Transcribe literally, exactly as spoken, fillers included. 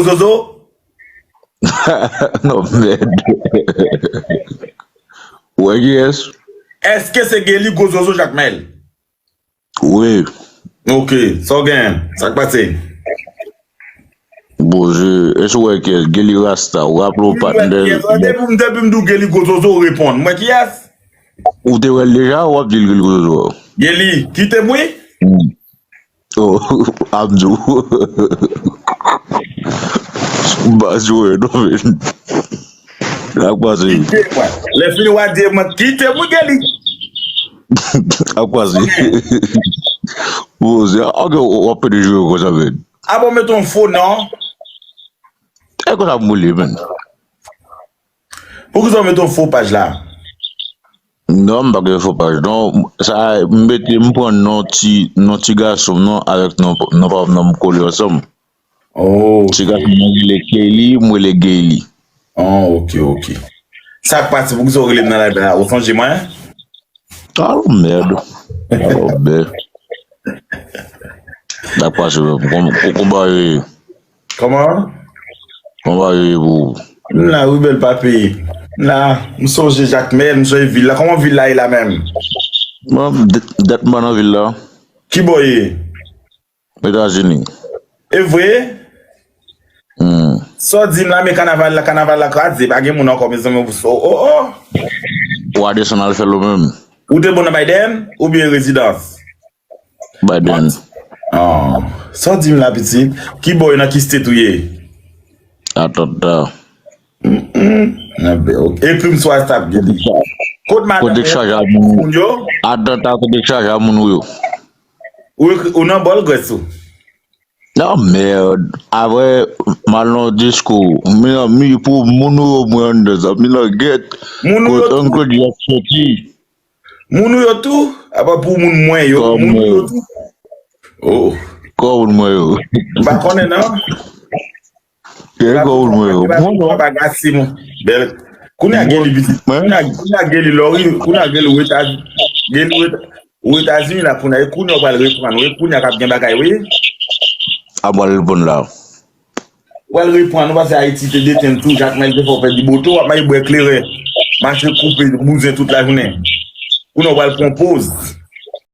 gwo zozo? Non, mèd. Ou wè kiyès? Èske se Gelly gwo zozo Jakmèl? Wi. Ok, sa w genyen? Sa k pase? Bondye, èske w wè kiyès? Gelly Rasta, w raple w patnè. Depi m, depi m di w Gelly gwo zozo, w reponn. Mwen kiyès? Ou te wè l deja, w ap di l Gelly gwo zozo. Gelly, kite m wi. Hmm. Oh, Abdou. Baz yo, non, men. Sa k pase? Kite mwen. Lè fini, w a di mwen, kite mwen, Gelly. Sa k pase? Bon, se, ok, w ap pede jwe konsa, men. A bon, met yon fo non. E konsa m boule, men. Poukisa w met yon fo paj la? Non, m pa gen fo paj. Non, sa, m mete, m pran non ti, non ti gason m non, avèk non, non pa m nan, m kole ansanm. Oh, ok. Ti gason m nan rele Kelly, m rele Gelly. Oh, ok, ok. Sa k pase, poukisa w rele m nan live la? Ou sonje mwen? Alo, mèd. Alo, mèd. Sa k pase, men? Kon-, kon-, konba yo ye? Kòman? Konba yo ye pou ou? M la, wi, bèl papi. M la, m sonje Jakmèl, m sonje vil la. Kòman vil la ye la menm? Bon, dat, dat m pa nan vil la. Kibò w ye? Etazini. E vre? Hmm. Sa w di m la, men kanaval la, kanaval la kraze, pa gen moun ankò, mezanmi, oh, oh, oh. W a desann al fè l ou menm. Ou te bon nan Biden oubyen rezidans? Biden. Oh. Sa w di m la, pitit? Kibò w ye, nan ki state ou ye? Atlanta. Mm-mm. Nan bè, ok. Ekri m sou WhatsApp, Gelly. Kot madanm ou? Kote k chaje a moun ou yo? Atlanta, kote k chaje a moun ou yo? Ou ekri, ou nan bòl grès ou? Non, mèd. Apre, m al nan diskou. Mi nan, mi pou moun ou yo mwen anndan sa. Mi nan gèt. Moun ou yo tou? Uncle Jeff soti. Moun ou yo tou? Apa pou moun mwen yo? Moun ou yo tou? Oh. Kò moun mwen yo. M pa konnen non. Kò moun mwen yo. Bon, non. Papa Gassi, mon. Bèl. Kounye a Gelly pitit. Kounye a, kounye a Gelly lò, wi. Kounye a Gelly ou Etazini. Gelly ou Eta-, ou Etazini la kounye a. E kounye a w pral reprann. Wi, kounye a k ap gen bagay, wi. A pral reponn la. W pral reprann, ou pa se Ayiti te detenn tou, Jakmèl te fè w pèdi boto, w ap mache bwè kleren, mache koupe bouzen tout lajounen. Kounye a w pral pran poz.